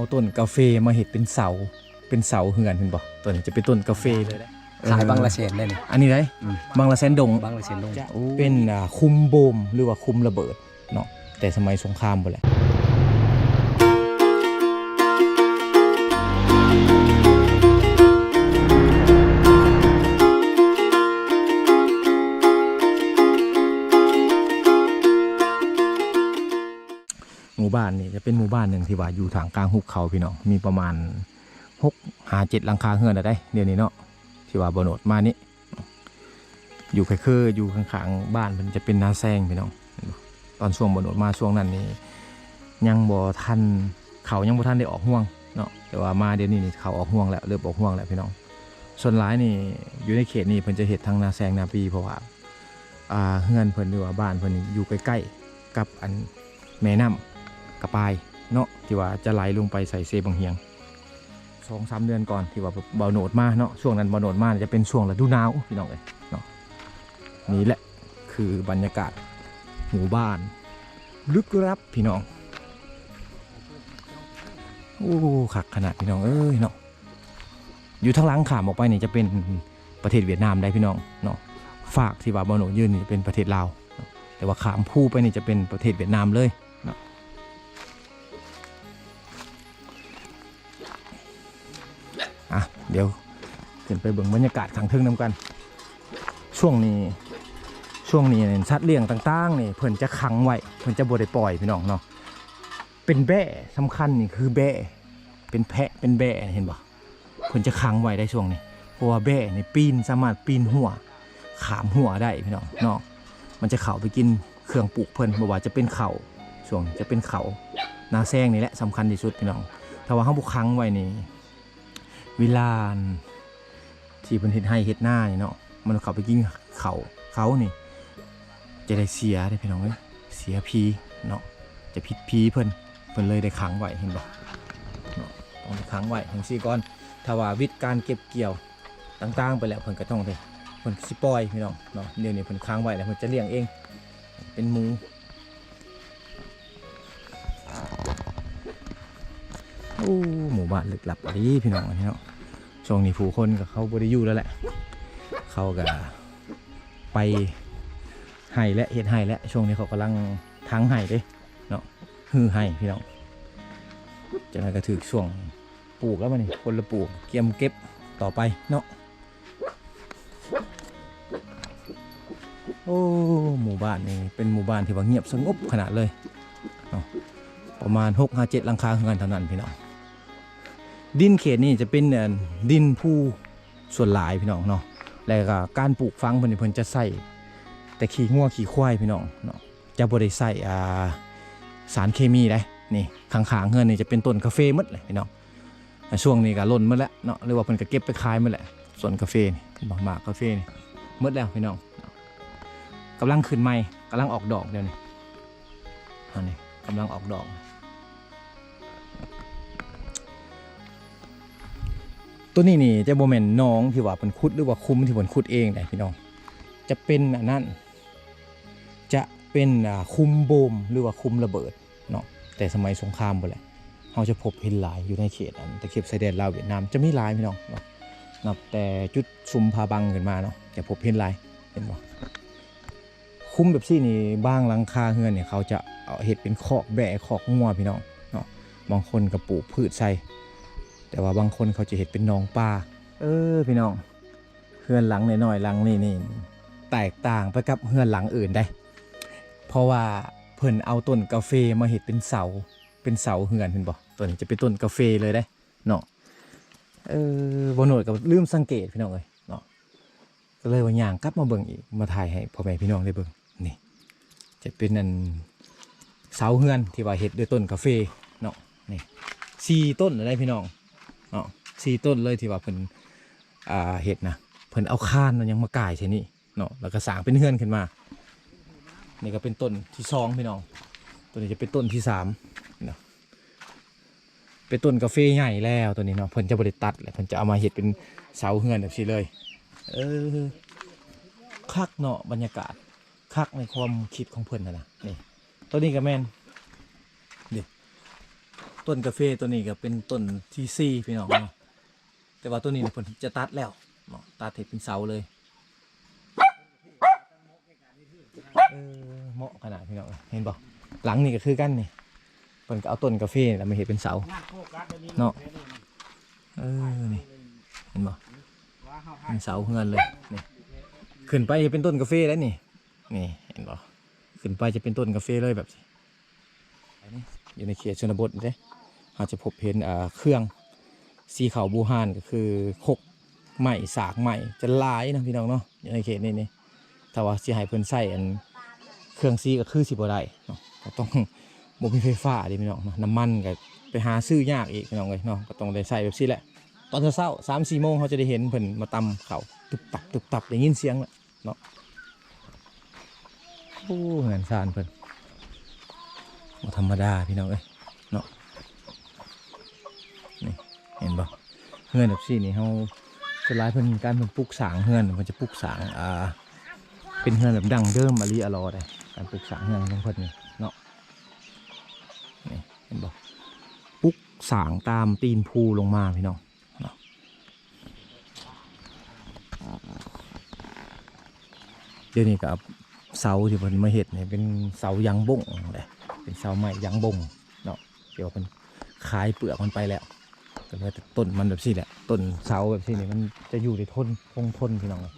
ເອົາຕົ້ນກາເຟມາເຮັດເປັນເສົາ ເປັນເສົາເຮືອນ ເຫັນບໍ່? ຕົວນີ້ຈະເປັນຕົ້ນກາເຟເລີຍເດ້. ຂາຍບັງລະແສນໄດ້ນີ້. ອັນນີ້ໄດ໋ ອືມ ບັງລະແສນດົງ. ບັງລະແສນດົງ. ໂອ້ ເປັນ ອ່າ ຄຸ້ມໂບມ ຫຼືວ່າຄຸ້ມລະເບີດເນາະ ແຕ່ສະໄໝສົງຄາມພຸ້ນແຫຼະ. ໝູ່ບ້ານນີ້ຈະເປັນໝູ່ບ້ານໜຶ່ງທີ່ວ່າຢູ່ທ່າມກາງຫຸບເຂົາ ພີ່ນ້ອງ, ມີປະມານຫົກຫາເຈັດຫຼັງຄາເຮືອນແລ້ວເດ້ ດຽວນີ້ເນາະ ທີ່ວ່າບໍ່ໂນດມານີ້. ຢູ່ໃກ້ເຄື ຢູ່ຂ້າງໆບ້ານເພິ່ນຈະເປັນນາແຊງ ພີ່ນ້ອງ. ຕອນຊ່ວງບໍ່ໂນດມາຊ່ວງນັ້ນນີ້ ຍັງບໍ່ທັນ ເຂົ້າຍັງບໍ່ທັນໄດ້ອອກຮວງເນາະ, ແຕ່ວ່າມາດຽວນີ້ນີ້ເຂົ້າອອກຮວງແລ້ວ ເລີ່ມອອກຮວງແລ້ວ ພີ່ນ້ອງ. ສ່ວນຫຼາຍນີ້ຢູ່ໃນເຂດນີ້ເພິ່ນຈະເຮັດທັງນາແຊງນາປີ ເພາະວ່າ ອ່າ ເຮືອນເພິ່ນ ຫຼືວ່າບ້ານເພິ່ນນີ້ຢູ່ໃກ້ໆກັບອັນແມ່ນ້ຳກະປາຍເນາະ ທີ່ວ່າຈະໄຫຼລົງໄປໃສ່ເຊບັ້ງຫຽງ. ສອງສາມເດືອນກ່ອນທີ່ວ່າບ່າວໂນດມາເນາະ, ຊ່ວງນັ້ນບ່າວໂນດມາຈະເປັນຊ່ວງລະດູໜາວ ພີ່ນ້ອງເອີຍເນາະ. ນີ້ແຫຼະຄືບັນຍາກາດໝູ່ບ້ານລຶກລັບ ພີ່ນ້ອງ. ໂອ້ ຄັກຂະໜາດ ພີ່ນ້ອງເອີຍເນາະ. ຢູ່ທາງຫຼັງຂ້າມອອກໄປນີ້ຈະເປັນປະເທດຫວຽດນາມໄດ໋ ພີ່ນ້ອງເນາະ. ຟາກທີ່ວ່າບ່າວໂນດຢືນນີ້ຈະເປັນປະເທດລາວເນາະ, ແຕ່ວ່າຂ້າມພູໄປນີ້ຈະເປັນປະເທດຫວຽດນາມເລີຍເນາະ. ອ່ະ ດຽວຂຶ້ນໄປເບິ່ງບັນຍາກາດຂ້າງເທິງນຳກັນ. ຊ່ວງນີ້ ຊ່ວງນີ້ສັດລ້ຽງຕ່າງໆນີ້ເພິ່ນຈະຂັງໄວ້ ເພິ່ນຈະບໍ່ໄດ້ປ່ອຍ ພີ່ນ້ອງເນາະ. ເປັນແບ້ສຳຄັນນີ້ຄືແບ້ ເປັນແພະເປັນແບ້ ເຫັນບໍ່? ເພິ່ນຈະຂັງໄວ້ໄດ໋ຊ່ວງນີ້ ເພາະວ່າແບ້ນີ້ປີນ ສາມາດປີນຮົ້ວ ຂ້າມຮົ້ວໄດ້ ພີ່ນ້ອງເນາະ. ມັນຈະເຂົ້າໄປກິນເຄື່ອງປູກເພິ່ນ ບໍ່ວ່າຈະເປັນເຂົ້າ ຊ່ວງຈະເປັນເຂົ້ານາແຊງນີ້ແຫຼະສຳຄັນທີ່ສຸດ ພີ່ນ້ອງ. ຖ້າວ່າເຮົາບໍ່ຂັງໄວ້ນີ້ ເວລາທີ່ເພິ່ນເຮັດໄຮ່ເຮັດນານີ້ເນາະ ມັນເຂົ້າໄປກິນເຂົ້າເຂົານີ້ ຈະໄດ້ເສຍເດ້ ພີ່ນ້ອງເອີຍ, ເສຍຜີເນາະ, ຈະຜິດຜີເພິ່ນ. ເພິ່ນເລີຍໄດ້ຂັງໄວ້ ເຫັນບໍ່ເນາະ, ຕ້ອງໄດ້ຂັງໄວ້ຈັ່ງຊີ້ກ່ອນ. ຖ້າວ່າວິດການເກັບກ່ຽວຕ່າງໆໄປແລ້ວ ເພິ່ນກໍຕ້ອງໄດ້ ເພິ່ນຊິປ່ອຍ ພີ່ນ້ອງເນາະ. ດຽວນີ້ເພິ່ນຂັງໄວ້ແລ້ວ ເພິ່ນຈະລ້ຽງເອງເປັນໝູ. ໂອ້ ໝູ່ບ້ານລຶກລັບອີ່ຫຼີ ພີ່ນ້ອງ ອັນນີ້ເນາະ. ຊ່ວງນີ້ຜູ້ຄົນກໍເຂົາບໍ່ໄດ້ຢູ່ແລ້ວແຫຼະ, ເຂົາກໍໄປໄຮ່ແຫຼະ ເຮັດໄຮ່ແຫຼະ. ຊ່ວງນີ້ເຂົາກຳລັງຖາງໄຮ່ເດ້ເນາະ, ຮື້ໄຮ່ ພີ່ນ້ອງ. ຈັ່ງໃດກໍຖືກຊ່ວງ ປູກແລ້ວບັດນີ້ ຄົນລະປູກ ກຽມເກັບຕໍ່ໄປເນາະ. ໂອ້ ໝູ່ບ້ານນີ້ເປັນໝູ່ບ້ານທີ່ວ່າງຽບສະຫງົບຂະໜາດເລີຍເນາະ, ປະມານຫົກຫາເຈັດຫຼັງຄາເຮືອນເທົ່ານັ້ນ ພີ່ນ້ອງ. ດິນເຂດນີ້ຈະເປັນ ເອີ ດິນພູສ່ວນຫຼາຍ ພີ່ນ້ອງເນາະ, ແລ້ວກໍການປູກຝັງເພິ່ນນີ້ ເພິ່ນຈະໃຊ້ແຕ່ຂີ້ງົວຂີ້ຄວາຍ ພີ່ນ້ອງເນາະ. ຈະບໍ່ໄດ້ໃຊ້ ອ່າ ສານເຄມີໃດ໋. ນີ້ຂ້າງໆເຮືອນນີ້ຈະເປັນຕົ້ນກາເຟໝົດເລີຍ ພີ່ນ້ອງ. ຊ່ວງນີ້ກໍຫຼົ່ນໝົດແລ້ວເນາະ ຫຼືວ່າເພິ່ນກໍເກັບໄປຂາຍໝົດແລ້ວ. ສວນກາເຟນີ້ ໝາກ ໝາກກາເຟນີ້ໝົດແລ້ວ ພີ່ນ້ອງ. ກຳລັງຂຶ້ນໃໝ່ ກຳລັງອອກດອກດຽວນີ້. ອັນນີ້ກຳລັງອອກດອກ. ຕົວນີ້ນີ້ຈະບໍ່ແມ່ນໜອງທີ່ວ່າເພິ່ນຂຸດ ຫຼືວ່າຂຸມທີ່ເພິ່ນຂຸດເອງໃດ໋ ພີ່ນ້ອງ, ຈະເປັນອັນນັ້ນ ຈະເປັນ ອ່າ ຂຸມໂບມ ຫຼືວ່າຂຸມລະເບີດເນາະ, ແຕ່ສະໄໝສົງຄາມພຸ້ນແຫຼະ. ເຮົາຈະພົບເຫັນຫຼາຍຢູ່ໃນເຂດອັນຕະເຂັບຊາຍແດນລາວຫວຽດນາມ ຈະມີຫຼາຍ ພີ່ນ້ອງເນາະ, ນັບແຕ່ຈຸດຊຸມຜາບັງຂຶ້ນມາເນາະ ຈະພົບເຫັນຫຼາຍ ເຫັນບໍ່? ຂຸມແບບຊີ້ນີ້ ບາງຫຼັງຄາເຮືອນນີ້ ເຂົາຈະເອົາເຮັດເປັນຄອກແບ້ ຄອກງົວ ພີ່ນ້ອງເນາະ. ບາງຄົນກໍປູກພືດໃສ່, ແຕ່ວ່າບາງຄົນເຂົາຈະເຮັດເປັນໜອງປາ. ເອີ ພີ່ນ້ອງ ເຮືອນຫຼັງນ້ອຍໆຫຼັງນີ້ນີ້ ແຕກຕ່າງໄປກັບເຮືອນຫຼັງອື່ນໃດ໋ ເພາະວ່າເພິ່ນເອົາຕົ້ນກາເຟມາເຮັດເປັນເສົາ ເປັນເສົາເຮືອນ ເຫັນບໍ່? ຕົວນີ້ຈະເປັນຕົ້ນກາເຟເລີຍເດ້ເນາະ. ເອີ ບໍ່ໂນດກໍລືມສັງເກດ ພີ່ນ້ອງເອີຍເນາະ, ກໍເລີຍວ່າຍ່າງກັບມາເບິ່ງອີກ ມາຖ່າຍໃຫ້ພໍ່ແມ່ພີ່ນ້ອງໄດ້ເບິ່ງ. ນີ້ຈະເປັນອັນເສົາເຮືອນທີ່ວ່າເຮັດດ້ວຍຕົ້ນກາເຟເນາະ. ນີ້ສີ່ຕົ້ນເລີຍພີ່ນ້ອງເນາະ, ສີ່ຕົ້ນເລີຍທີ່ວ່າເພິ່ນ ອ່າ ເຮັດນະ. ເພິ່ນເອົາຄານເອົາຫຍັງມາກ່າຍໃສ່ນີ້ເນາະ ແລ້ວກໍສ້າງເປັນເຮືອນຂຶ້ນມາ. ນີ້ກໍເປັນຕົ້ນທີສອງ ພີ່ນ້ອງ, ຕົວນີ້ຈະເປັນຕົ້ນທີສາມເນາະ. ເປັນຕົ້ນກາເຟໃຫຍ່ແລ້ວຕົວນີ້ເນາະ, ເພິ່ນຈະບໍ່ໄດ້ຕັດແລ້ວ ເພິ່ນຈະເອົາມາເຮັດເປັນເສົາເຮືອນແບບຊີ້ເລີຍ. ເອີ ຄັກເນາະ ບັນຍາກາດຄັກໃນຄວາມຄິດຂອງເພິ່ນຫັ້ນນະ. ນີ້ ຕົວນີ້ກໍແມ່ນ ນີ້ ຕົ້ນກາເຟໂຕນີ້ກໍເປັນຕົ້ນທີສີ່ພີ່ນ້ອງເນາະ ແຕ່ວ່າໂຕນີ້ເພິ່ນຈະຕັດແລ້ວເນາະ ຕັດເຮັດເປັນເສົາເລີຍ. ເອີ ເໝາະຂະໜາດພີ່ນ້ອງ ເຫັນບໍ່? ຫຼັງນີ້ກໍຄືກັນນີ້ ເພິ່ນກໍເອົາຕົ້ນກາເຟນີ້ແຫຼະມາເຮັດເປັນເສົາເນາະ. ເອີ ນີ້ ເຫັນບໍ່? ເປັນເສົາເຮືອນເລີຍນີ້ ຂຶ້ນໄປຈະເປັນຕົ້ນກາເຟໄດ໋ນີ້. ນີ້ ເຫັນບໍ່? ຂຶ້ນໄປຈະເປັນຕົ້ນກາເຟເລີຍແບບນີ້. ຢູ່ໃນເຂດຊົນນະບົດເດ້ ເຮົາຈະພົບເຫັນ ເອີ ເຄື່ອງສີເຂົ້າບູຮານ ກໍຄືຄົກໄມ້ ສາກໄມ້ ຈະຫຼາຍເນາະພີ່ນ້ອງເນາະ ຢູ່ໃນເຂດນີ້ນີ້. ຖ້າວ່າຊິໃຫ້ເພິ່ນໃຊ້ອັນເຄື່ອງສີກໍຄືຊິບໍ່ໄດ້ເນາະ ກໍຕ້ອງ ບໍ່ມີໄຟຟ້າເດ້ພີ່ນ້ອງເນາະ ນ້ຳມັນກໍໄປຫາຊື້ຍາກອີກພີ່ນ້ອງເອີຍເນາະ ກໍຕ້ອງໄດ້ໃຊ້ແບບຊີ້ແຫຼະ. ຕອນເຊົ້າໆ ສາມສີ່ໂມງ ເຮົາຈະໄດ້ເຫັນເພິ່ນມາຕຳເຂົ້າ ຕຶບຕັບ ຕຶບຕັບ ໄດ້ຍິນສຽງແລ້ວ ເນາະ. ໂອ້ ເຮືອນຊານເພິ່ນບໍ່ທຳມະດາພີ່ນ້ອງເອີຍເນາະ. ນີ້ ເຫັນບໍ່? ເຮືອນແບບຊີ້ນີ້ ເຮົາ ສ່ວນຫຼາຍເພິ່ນ ການເພິ່ນປຸກສ້າງເຮືອນ ເພິ່ນຈະປຸກສ້າງ ອ່າ ເປັນເຮືອນແບບດັ້ງເດີມອີ່ຫຼີອະຫຼໍເດ້ ການປຸກສ້າງເຮືອນຂອງເພິ່ນນີ້ເນາະ. ນີ້ ເຫັນບໍ່? ປຸກສ້າງຕາມຕີນພູລົງມາພີ່ນ້ອງເນາະ. ດຽວນີ້ກໍເສົາທີ່ເພິ່ນມາເຮັດນີ້ເປັນເສົາຢາງບົ້ງເດ້ ເປັນເສົາໄມ້ຢາງບົ້ງເນາະ ທີ່ວ່າເພິ່ນຂາຍເປືອກມັນໄປແລ້ວ ກໍເຫຼືອແຕ່ຕົ້ນມັນແບບຊີ້ແຫຼະ. ຕົ້ນເສົາແບບຊີ້ນີ້ມັນຈະຢູ່ໄດ້ທົນ ຄົງທົນພີ່ນ້ອງເນາະ.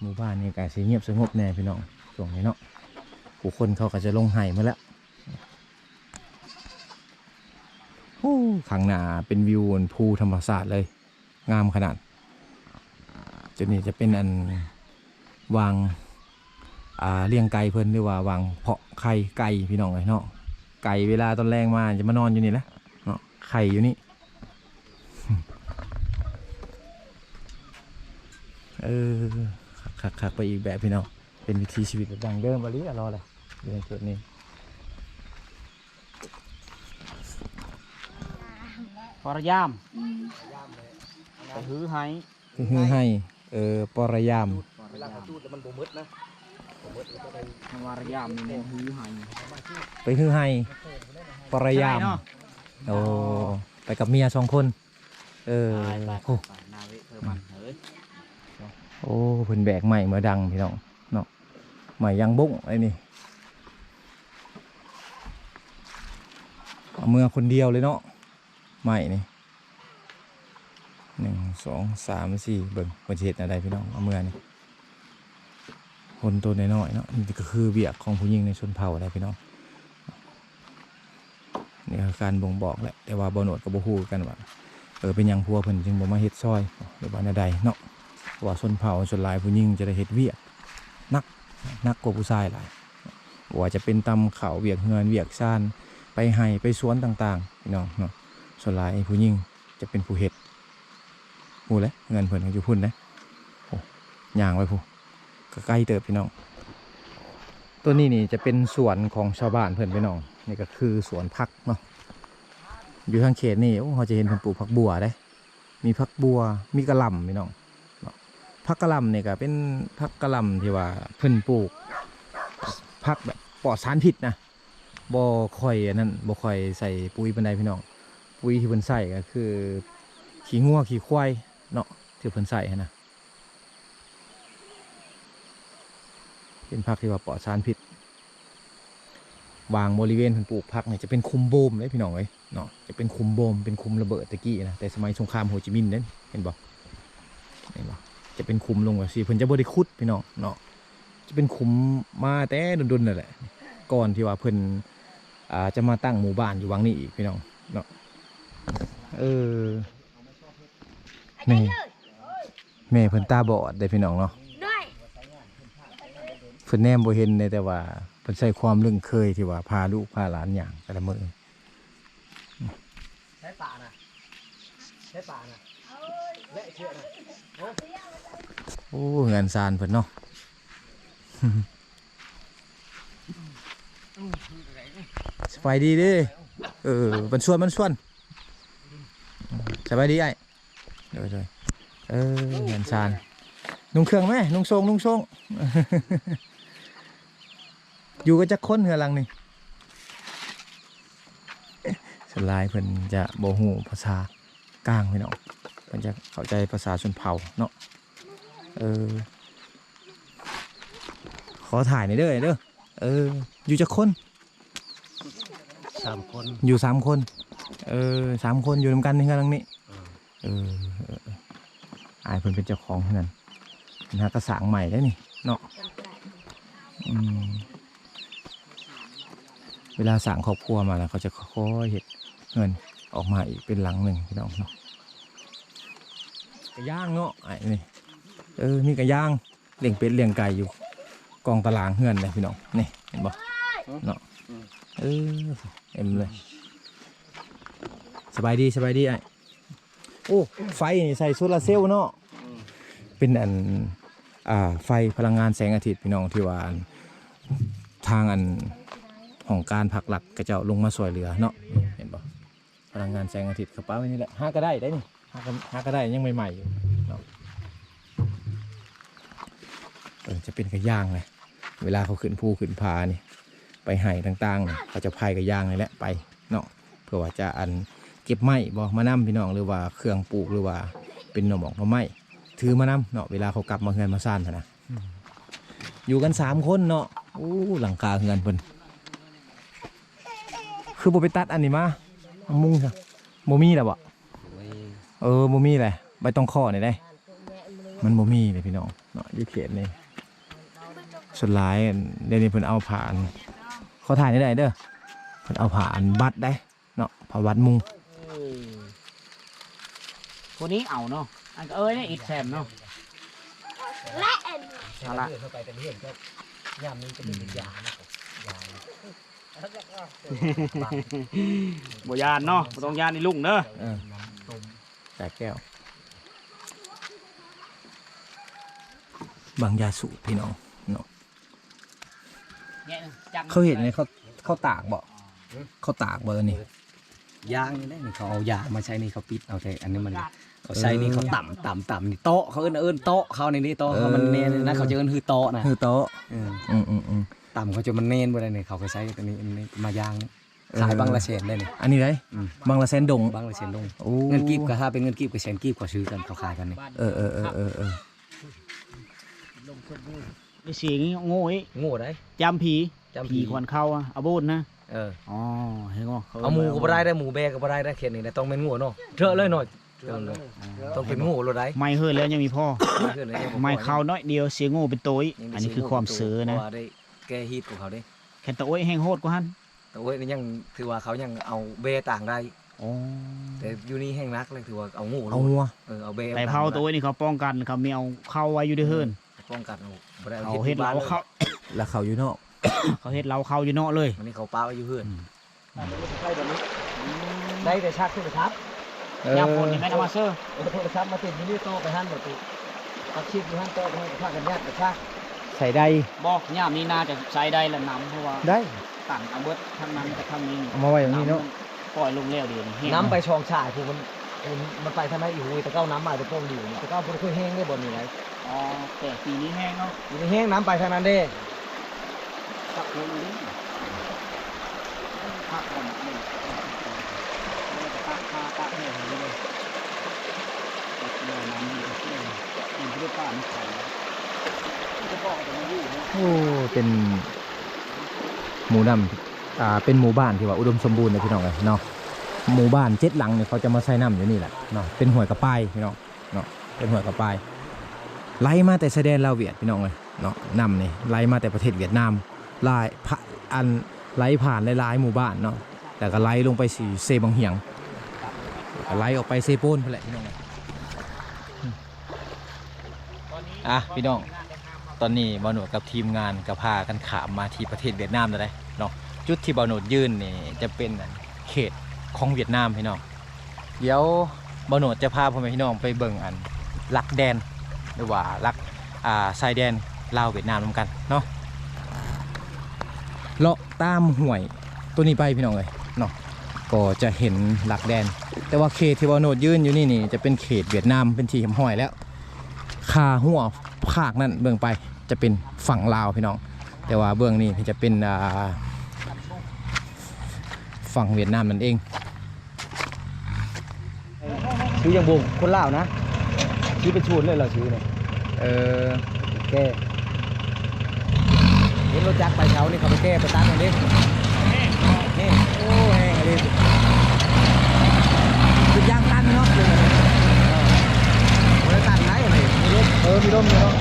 ໝູ່ບ້ານນີ້ກໍຊິງຽບສະຫງົບແດ່ພີ່ນ້ອງ ຊ່ວງນີ້ເນາະ ຜູ້ຄົນເຂົາກໍຈະລົງໄຮ່ໝົດແລ້ວ. ໂອ້ ຂ້າງໜ້າເປັນວິວພູທຳມະຊາດເລີຍ ງາມຂະໜາດ. ຈຸດນີ້ຈະເປັນອັນວາງ ອ່າ ລ້ຽງໄກ່ເພິ່ນ ຫຼືວ່າວາງເພາະໄຂ່ໄກ່ພີ່ນ້ອງເອີຍເນາະ. ໄກ່ເວລາຕອນແລງມາຈະມານອນຢູ່ນີ້ແຫຼະເນາະ ໄຂ່ຢູ່ນີ້. ເອີ ຄັກໆໆ ໄປອີກແບບພີ່ນ້ອງ ເປັນວິຖີຊີວິດແບບດັ້ງເດີມອີ່ຫຼີອະຫຼໍແຫຼະ ຢູ່ໃນເຂດນີ້. ປະລະຍາມ ອືມ ໄປຮື້ໄຮ່ ໄປຮື້ໄຮ່ ເອີ ປະລະຍາມ ປະລະຍາມ ມັນບໍ່ໝົດນະ ປະລະຍາມນີ້ແມ່ນຮື້ໄຮ່ ໄປຮື້ໄຮ່ ປະລະຍາມ ໂອ້ ໄປກັບເມຍສອງຄົນ. ເອີ ໄປໆ ໂອ້ ໄປໆ ນາເວະເທີມັນເອີຍ. ໂອ້ ເພິ່ນແບກໄມ້ມາດັງພີ່ນ້ອງເນາະ ໄມ້ຢາງບົ້ງໄອ້ນີ້ ເອົາເມືອຄົນດຽວເລີຍເນາະ ໄມ້ນີ້ ໜຶ່ງ ສອງ ສາມ ສີ່ ເບິ່ງເພິ່ນຊິເຮັດແນວໃດພີ່ນ້ອງ ເອົາເມືອນີ້. ຄົນໂຕນ້ອຍໆເນາະ ນີ້ກໍຄືວຽກຂອງຜູ້ຍິງໃນຊົນເຜົ່າແຫຼະພີ່ນ້ອງ. ນີ້ຄືການບົ່ງບອກແຫຼະ ແຕ່ວ່າບ່າວໂນດກໍບໍ່ຮູ້ຄືກັນວ່າ ເອີ ເປັນຫຍັງຜົວເພິ່ນຈຶ່ງບໍ່ມາເຮັດຊ່ອຍ ຫຼືວ່າແນວໃດເນາະ. ເພາະວ່າຊົນເຜົ່າສ່ວນຫຼາຍຜູ້ຍິງຈະໄດ້ເຮັດວຽກໜັກ ໜັກກວ່າຜູ້ຊາຍຫຼາຍ ບໍ່ວ່າຈະເປັນຕຳເຂົ້າ ວຽກເຮືອນ ວຽກຊານ ໄປໄຮ່ໄປສວນຕ່າງໆ ພີ່ນ້ອງເນາະ. ສ່ວນຫຼາຍຜູ້ຍິງຈະເປັນຜູ້ເຮັດ. ຮູ້ແຫຼະ ເຮືອນເພິ່ນກໍຢູ່ພຸ້ນເດ້ ໂອ້ ຍ່າງໄປພຸ້ນ ກໍໄກເຕີບພີ່ນ້ອງ. ໂຕນີ້ນີ້ຈະເປັນສວນຂອງຊາວບ້ານເພິ່ນພີ່ນ້ອງ ນີ້ກໍຄືສວນຜັກເນາະ. ຢູ່ທາງເຂດນີ້ ໂອ້ ເຮົາຈະເຫັນເພິ່ນປູກຜັກບົ່ວເດ້ ມີຜັກບົ່ວ ມີກະຫຼ່ຳພີ່ນ້ອງເນາະ. ຜັກກະຫຼ່ຳນີ້ກໍເປັນຜັກກະຫຼ່ຳທີ່ວ່າເພິ່ນປູກ ຜັກແບບປອດສານພິດນະ ບໍ່ຄ່ອຍອັນນັ້ນ ບໍ່ຄ່ອຍໃສ່ປຸ໋ຍປານໃດພີ່ນ້ອງ. ປຸ໋ຍທີ່ເພິ່ນໃສ່ກໍຄືຂີ້ງົວຂີ້ຄວາຍເນາະ ທີ່ເພິ່ນໃສ່ຫັ້ນນະ. ເປັນຜັກທີ່ວ່າປອດສານພິດ. ບາງບໍລິເວນເພິ່ນປູກຜັກນີ້ຈະເປັນຂຸມໂບມເດ້ພີ່ນ້ອງເອີຍເນາະ ຈະເປັນຂຸມໂບມ ເປັນຂຸມລະເບີດແຕ່ກີ້ນະ ແຕ່ສະໄໝສົງຄາມໂຮຈິມິນເດ້ ເຫັນບໍ່ ເຫັນບໍ່ ຈະເປັນຂຸມລົງແບບຊີ້ ເພິ່ນຈະບໍ່ໄດ້ຂຸດພີ່ນ້ອງເນາະ. ຈະເປັນຂຸມມາແຕ່ດົນໆນັ້ນແຫຼະ ກ່ອນທີ່ວ່າເພິ່ນ ອ່າ ຈະມາຕັ້ງໝູ່ບ້ານຢູ່ຫວ່າງນີ້ອີກພີ່ນ້ອງເນາະ. ເອີ ແມ່ ແມ່ເພິ່ນຕາບອດເດ້ພີ່ນ້ອງເນາະ ເພິ່ນແນມບໍ່ເຫັນເດ້ ແຕ່ວ່າເພິ່ນໃຊ້ຄວາມລຶ້ງເຄີຍທີ່ວ່າພາລູກພາຫຼານຍ່າງແຕ່ລະມື້. ໃຊ້ປານະ ໃຊ້ປານະ ແລະເຊືອນະ ໂອ້ ເຮືອນຊານເພິ່ນເນາະ. ສະບາຍດີເດ້ ເອີ ມັນຊວນ ມັນຊວນ ສະບາຍດີອ້າຍ. ໂດຍໆ ເອີ ເຮືອນຊານ ນຸ່ງເຄື່ອງແມ້ ນຸ່ງໂສ້ງ ນຸ່ງໂສ້ງ. ຢູ່ກັນຈັກຄົນເຮືອນຫຼັງນີ້? ສະ ຫຼາຍເພິ່ນຈະບໍ່ຮູ້ພາສາກາງພີ່ນ້ອງ ເພິ່ນຈະເຂົ້າໃຈພາສາຊົນເຜົ່າເນາະ. ເອີ ຂໍຖ່າຍໜ່ອຍເດີ ເດີ. ເອີ ຢູ່ຈັກຄົນ? ສາມຄົນ. ຢູ່ສາມຄົນ. ເອີ ສາມຄົນຢູ່ນຳກັນໃນເຮືອນຫຼັງນີ້. ເອີ ເອີ ເອີ ເອີ ອ້າຍເພິ່ນເປັນເຈົ້າຂອງເຮືອນ ເພິ່ນຫາກະສ້າງໃໝ່ໄດ໋ນີ້ເນາະ. ອືມ ເວລາສ້າງຄອບຄົວມາແລ້ວ ເຂົາຈະຄ່ອຍເຮັດເຮືອນອອກມາອີກເປັນຫຼັງໜຶ່ງພີ່ນ້ອງເນາະ. ກະຢ່າງເນາະ ອ້າຍນີ້ ເອີ ມີກະຢ່າງ ລ້ຽງເປັດລ້ຽງໄກ່ຢູ່ກອງຕາລາງເຮືອນເລີຍພີ່ນ້ອງ ນີ້ເຫັນບໍ່ເນາະ. ເອີ ເຕັມເລີຍ. ສະບາຍດີ ສະບາຍດີອ້າຍ. ໂອ້ ໄຟນີ້ໃຊ້ໂຊລາເຊວເນາະ. ເປັນອັນ ອ່າ ໄຟພະລັງງານແສງອາທິດພີ່ນ້ອງ ທີ່ວ່າອັນ ທາງອັນ ຫ້ອງການພັກລັດເຂົາເຈົ້າລົງມາຊ່ວຍເຫຼືອເນາະ ເຫັນບໍ່? ພະລັງງານແສງອາທິດ ເຂົາປະໄວ້ນີ້ແຫຼະ ຫາກະໄດ້ໄດ໋ນີ້ ຫາກະ ຫາກະໄດ້ ຍັງໃໝ່ໆຢູ່ເນາະ. ເອີ ຈະເປັນກະຢ່າງແຫຼະ ເວລາເຂົາຂຶ້ນພູຂຶ້ນຜານີ້ ໄປໄຮ່ຕ່າງໆນີ້ ເຂົາຈະພາຍກະຢ່າງນີ້ແຫຼະໄປເນາະ ເພື່ອວ່າຈະອັນ ເກັບໄມ້ບໍ່ມານຳພີ່ນ້ອງ ຫຼືວ່າເຄື່ອງປູກ ຫຼືວ່າເປັນໜໍ່ໝອກໜໍ່ໄມ້ ຖືມານຳເນາະ ເວລາເຂົາກັບມາເຮືອນມາຊານຫັ້ນນະ. ອືມ ຢູ່ກັນສາມຄົນເນາະ. ໂອ້ ຫຼັງຄາເຮືອນເພິ່ນ ຄືບໍ່ໄປຕັດອັນນີ້ມາ ມາມຸງຊະ? ບໍ່ມີແລ້ວບໍ່? ໂອ້ຍ ເອີ ບໍ່ມີແຫຼະ ໃບຕອງຂໍນີ້ເດ້ ມັນບໍ່ມີເດ້ພີ່ນ້ອງເນາະ ຢູ່ເຂດນີ້. ສ່ວນຫຼາຍດຽວນີ້ເພິ່ນເອົາຜ້າອັນ ຂໍຖ່າຍໄດ້ເດີ ເພິ່ນເອົາຜ້າອັນບັດໄດ້ ເນາະ ພະວັດມຸງ. ເອີ ຜູ້ນີ້ເອົາເນາະ ອັນກໍເອີຍ ອິດແຊມເນາະ ແລະ ເອົາລະ ເຂົ້າໄປແຕ່ເຮືອນກໍຍາມນີ້ຈະເປັນ ອືມ ຢານະ ຢານ ບໍ່ຢ້ານເນາະ ບໍ່ຕ້ອງຢ້ານອີລຸງເດີ. ເອີ ແຕກແກ້ວ ບາງຢາສູບພີ່ນ້ອງເນາະ. ເຂົາເຮັດຫຍັງ ເຂົາ ເຂົາຕາກບໍ່? ເຂົາຕາກບໍ່ອັນນີ້? ຢາງນີ້ແຫຼະ ນີ້ເຂົາເອົາຢາງມາໃສ່ນີ້ ເຂົາປິດເອົາ ແຕ່ອັນນີ້ມັນ ເຂົາໃສ່ນີ້ ເອີ ເຂົາຕຳ ຕຳ ຕຳ ນີ້ເຕາະ ເຂົາເອີ້ນ ເອີ້ນເຕາະ ເຂົານີ້ເດ້ ເຕາະ ເອີ ເຂົາມັນແໜ້ນນະ ເຂົາຈະເອີ້ນຮືເຕາະນະ ຮືເຕາະ ເອີ ອືມໆໆ ຕຳເຂົາຈະມັນແໜ້ນບໍ່ໄດ້ນີ້ ເຂົາກໍໃສ່ອັນນີ້ ອັນນີ້ມາຢາງນີ້ ເອີ ຂາຍບັງລະແສນໄດ໋ນີ້ ອັນນີ້ໄດ໋ ອືມ ບັງລະແສນດົງ ບັງລະແສນດົງ. ໂອ້ ເງິນກີບກໍ ຖ້າເປັນເງິນກີບກໍແສນກີບ ເຂົາຊື້ກັນ ເຂົາຂາຍກັນນີ້. ເອີໆໆໆ ໄດ້ເສຍງໂງ່ອີກ ໂງ່ໄດ໋ ຈຳຜີ ຈຳຜີ ຜີຂວັນເຂົ້າອະ ອາໂບນນະ. ເອີ ອໍ ເຫັນບໍ່ ເຂົາເອົາໝູກໍບໍ່ໄດ້ໄດ໋ ໝູແບກໍບໍ່ໄດ້ໄດ໋ ເຂດນີ້ນະ ຕ້ອງແມ່ນໂງ່ເນາະ ເຖາະເລີຍເນາະ ເຖາະເລີຍ ຕ້ອງເປັນໂງ່ໂລດໄດ໋. ໄມ້ເຫີນແລ້ວຍັງມີພໍ ໄມ້ເຫີນແລ້ວຍັງມີພໍ ໄມ້ເຂົ້າໜ້ອຍດຽວເສຍໂງ່ເປັນໂຕຍ. ອັນນີ້ຄືຄວາມເຊີນະ ເພາະວ່າໄດ້ແກ້ຮີດຂອງເຂົາເດ້ ແຄນຕາໂອ້ຍແຮງໂຫດກວ່າຫັ້ນ. ຕາໂອ້ຍນີ້ຍັງຖືວ່າເຂົາຍັງເອົາແບຕ່າງໄດ້. ອໍ ແຕ່ຢູ່ນີ້ແຮງໜັກເລີຍ ຖືວ່າເອົາໂງ່ ເອົາງົວ ເອີ ເອົາແບ ໄປເຜົາໂຕຍນີ້ເຂົາປ້ອງກັນ ເຂົາມີເອົາເຂົ້າໄວ້ຢູ່ໃນເຮືອນ ປ້ອງກັນ ເຂົາເຮັດເລົ້າເຂົ້າ ແລ້ວເຂົ້າຢູ່ນອກ ເຂົາເຮັດເລົ້າເຂົ້າຢູ່ນອກເລີຍ ອັນນີ້ເຂົາປະໄວ້ຢູ່ເຮືອນ. ອືມ ໄດ້ແຕ່ຊັກໂທລະສັບ ເອີ ຍາມຝົນນີ້ແມ່ນເອົາມາເຊີ ເອີ ໂທລະສັບມາຕິດຢູ່ນີ້ ຕໍ່ໄປຫັ້ນ ປະຕູ ຕັດຊິບຢູ່ຫັ້ນ ຕໍ່ໄປຫັ້ນ ກໍພາກັນຍາດກະຊາກ ໃສ່ໄດ້ບໍ່? ຍາມນີ້ໜ້າຈະໃຊ້ໄດ້ລະນຳ ເພາະວ່າໄດ້ ຕັນເອົາເບິດທັງນັ້ນກັບທັງນີ້ ເອົາມາໄວ້ຢູ່ນີ້ເນາະ ປ່ອຍລົງແລ້ວດຽວນີ້ ນຳໄປສອງສາຍພຸ້ນ ມັນ ມັນໄປທາງໃນອີກ. ໂອ້ຍ ແຕ່ເກົ່ານຳມາແຕ່ປ່ອງດຽວນີ້ ແຕ່ເກົ່າບໍ່ໄດ້ຄ່ອຍແຮງເດ້ບ່ອນນີ້ໄດ໋. ອໍ ແຕ່ປີນີ້ແຮງເນາະ ປີນີ້ແຮງ ນຳໄປທາງນັ້ນເດ້. ໂອ້ ເປັນໝູ່ນຳ ອ່າ ເປັນໝູ່ບ້ານທີ່ວ່າອຸດົມສົມບູນເດ້ພີ່ນ້ອງເອີຍເນາະ. ໝູ່ບ້ານເຈັດຫຼັງນີ້ ເຂົາຈະມາໃສ່ນ້ຳຢູ່ນີ້ແຫຼະເນາະ ເປັນຫ້ວຍກະປາຍພີ່ນ້ອງເນາະ ເປັນຫ້ວຍກະປາຍ ໄຫຼມາແຕ່ຊາຍແດນລາວຫວຽດພີ່ນ້ອງເອີຍເນາະ. ນ້ຳນີ້ໄຫຼມາແຕ່ປະເທດຫວຽດນາມ ຫຼາຍ ພະ ອັນ ໄຫຼຜ່ານຫຼາຍໆໝູ່ບ້ານເນາະ ແລ້ວກໍໄຫຼລົງໄປຊິເຊບັງຫຽງ ແລ້ວກໍໄຫຼອອກໄປເຊໂປນພຸ້ນແຫຼະພີ່ນ້ອງເອີຍ. ອ່ະ ພີ່ນ້ອງ ຕອນນີ້ບ່າວໂນດກັບທີມງານກໍພາກັນຂ້າມມາທີ່ປະເທດຫວຽດນາມແລ້ວເດ້ເນາະ. ຈຸດທີ່ບ່າວໂນດຢືນນີ້ຈະເປັນເຂດຂອງຫວຽດນາມພີ່ນ້ອງ. ດຽວບ່າວໂນດຈະພາພໍ່ແມ່ພີ່ນ້ອງໄປເບິ່ງອັນຫຼັກແດນ ຫຼືວ່າຫຼັກ ອ່າ ຊາຍແດນລາວຫວຽດນາມນຳກັນເນາະ. ເລາະຕາມຫ້ວຍໂຕນີ້ໄປພີ່ນ້ອງເອີຍເນາະ ກໍຈະເຫັນຫຼັກແດນ ແຕ່ວ່າເຂດທີ່ບ່າວໂນດຢືນຢູ່ນີ້ນີ້ ຈະເປັນເຂດຫວຽດນາມເປັນທີ່ຮຽບຮ້ອຍແລ້ວ. ຂ້າງຫົວພາກນັ້ນເບິ່ງໄປຈະເປັນຝັ່ງລາວພີ່ນ້ອງ ແຕ່ວ່າເບື້ອງນີ້ຈະເປັນ ອ່າ ຝັ່ງຫວຽດນາມນັ້ນເອງ. ຄືຍັງໂບກຄົນລາວນະ ຄືເປັນສູນເລີຍລາວຊື້ນີ້. ເອີ ແກ່ ເຫັນລົດຈັກໄປເຊົານີ້ ເຂົາໄປແກ່ໄປຕັດເອົາເດ້. ແຮງ ໂອ້ ແຮງອີ່ຫຼີ ເປັນຢາງຕັນເນາະ. ເອີ ບໍ່ໄດ້ຕັນໄດ໋ນີ້ ມີລົມ ເອີ ມີລົມຢູ່ເນາະ.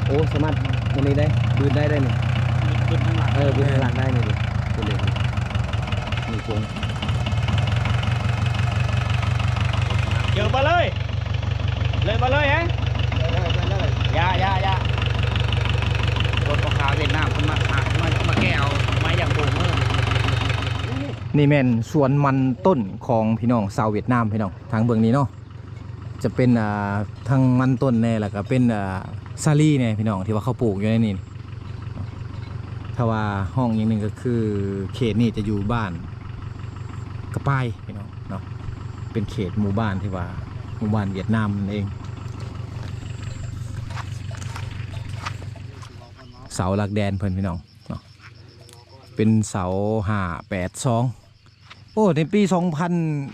ໂອ້ ສາມາດອັນນີ້ໄດ້ ບືນໄດ້ ໄດ້ນີ້ ບືນທາງຫຼັງ ເອີ ບືນທາງຫຼັງໄດ້ນີ້ເດ້ ເປັນເດ້ ມີໂຄ້ງ ເຈີມາເລີຍ ເລີຍມາເລີຍ ເອີ ເລີຍ ເລີຍ ເລີຍ ຢ່າ ຢ່າ ຢ່າ ລົດພໍ່ຄ້າຫວຽດນາມເພິ່ນມາ ມາ ມາແກ່ເອົາໄມ້ຢ່າງໂບກມື. ນີ້ແມ່ນສວນມັນຕົ້ນຂອງພີ່ນ້ອງຊາວຫວຽດນາມ ພີ່ນ້ອງ ທາງເບື້ອງນີ້ເນາະ. ຈະເປັນ ອ່າ ທັງມັນຕົ້ນແດ່ ແລ້ວກະເປັນ ອ່າ ສາລີແດ່ພີ່ນ້ອງ ທີ່ວ່າເຂົາປູກຢູ່ໃນນີ້. ຖ້າວ່າຮ້ອງຢ່າງໜຶ່ງກໍຄືເຂດນີ້ຈະຢູ່ບ້ານກະປາຍພີ່ນ້ອງເນາະ ເປັນເຂດໝູ່ບ້ານທີ່ວ່າໝູ່ບ້ານຫວຽດນາມນັ້ນເອງ. ເສົາຫຼັກແດນເພິ່ນພີ່ນ້ອງເນາະ ເປັນເສົາຫ້າແປດສອງ. ໂອ້ ໃນປີສອງພັນ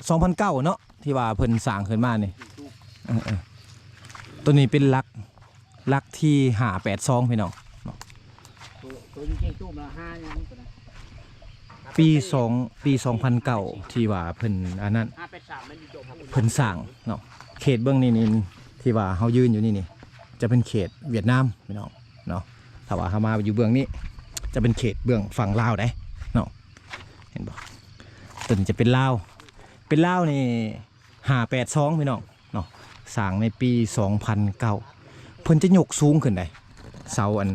ສອງພັນເກົ້າເນາະ ທີ່ວ່າເພິ່ນສ້າງຂຶ້ນມານີ້. ເອີໆ ຕົວນີ້ເປັນຫຼັກ ຫຼັກທີຫ້າແປດສອງ ພີ່ນ້ອງເນາະ. ໂຕ ໂຕຈິງໆ ຕູບລະຫ້າຫຍັງຕົວນັ້ນ ປີສອງ ປີສອງພັນເກົ້າ ທີ່ວ່າເພິ່ນອັນນັ້ນ ຫ້າແປດສາມ ແມ່ນຢູ່ໂຕ ເພິ່ນສ້າງເນາະ. ເຂດເບື້ອງນີ້ນີ້ ທີ່ວ່າເຮົາຢືນຢູ່ນີ້ນີ້ ຈະເປັນເຂດຫວຽດນາມ ພີ່ນ້ອງເນາະ. ຖ້າວ່າເຮົາມາຢູ່ເບື້ອງນີ້ ຈະເປັນເຂດເບື້ອງຝັ່ງລາວໄດ໋ເນາະ. ເຫັນບໍ່? ຕົວນີ້ຈະເປັນລາວ ເປັນລາວນີ້ ຫ້າແປດສອງ ພີ່ນ້ອງເນາະ ສ້າງໃນປີສອງພັນເກົ້າ. ເພິ່ນຈະຍົກສູງຂຶ້ນໄດ໋ ເສົາອັນ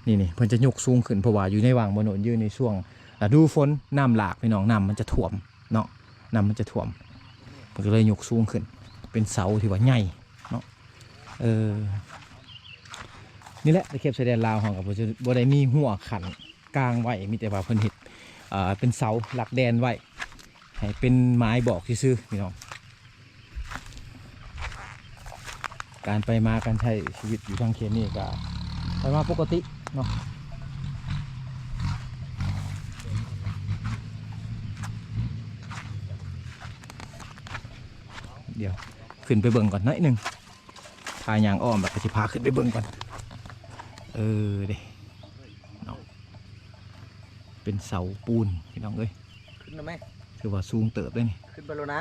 ນີ້ນີ້ ເພິ່ນຈະຍົກສູງຂຶ້ນ ເພາະວ່າຢູ່ໃນຫວ່າງບ່ອນໂນ້ນ ຢູ່ໃນຊ່ວງລະດູຝົນ ນ້ຳຫຼາກ ພີ່ນ້ອງ ນ້ຳມັນຈະຖ້ວມເນາະ ນ້ຳມັນຈະຖ້ວມ ເພິ່ນກໍເລີຍຍົກສູງຂຶ້ນ ເປັນເສົາທີ່ວ່າໃຫຍ່ເນາະ. ເອີ ນີ້ແຫຼະ ຕະເຂັບຊາຍແດນລາວເຮົາກໍບໍ່ ບໍ່ໄດ້ມີຮົ້ວຂັ້ນກາງໄວ້ ມີແຕ່ວ່າເພິ່ນເຮັດ ເອີ ເປັນເສົາຫຼັກແດນໄວ້ ໃຫ້ເປັນໝາຍບອກຊື່ໆ ພີ່ນ້ອງ. ການໄປມາ ການໃຊ້ຊີວິດຢູ່ທາງເຂດນີ້ກໍໄປມາປົກກະຕິເນາະ. ດຽວຂຶ້ນໄປເບິ່ງກ່ອນໜ້ອຍໜຶ່ງ ພາຍ່າງອ້ອມ ແລ້ວກໍຊິພາຂຶ້ນໄປເບິ່ງກ່ອນ. ເອີເດ້ ເນາະ ເປັນເສົາປູນ ພີ່ນ້ອງເອີຍ ຂຶ້ນແລ້ວແມ ຖືວ່າສູງເຕີບເດ້ນີ້ ຂຶ້ນໄປແລ້ວນະ.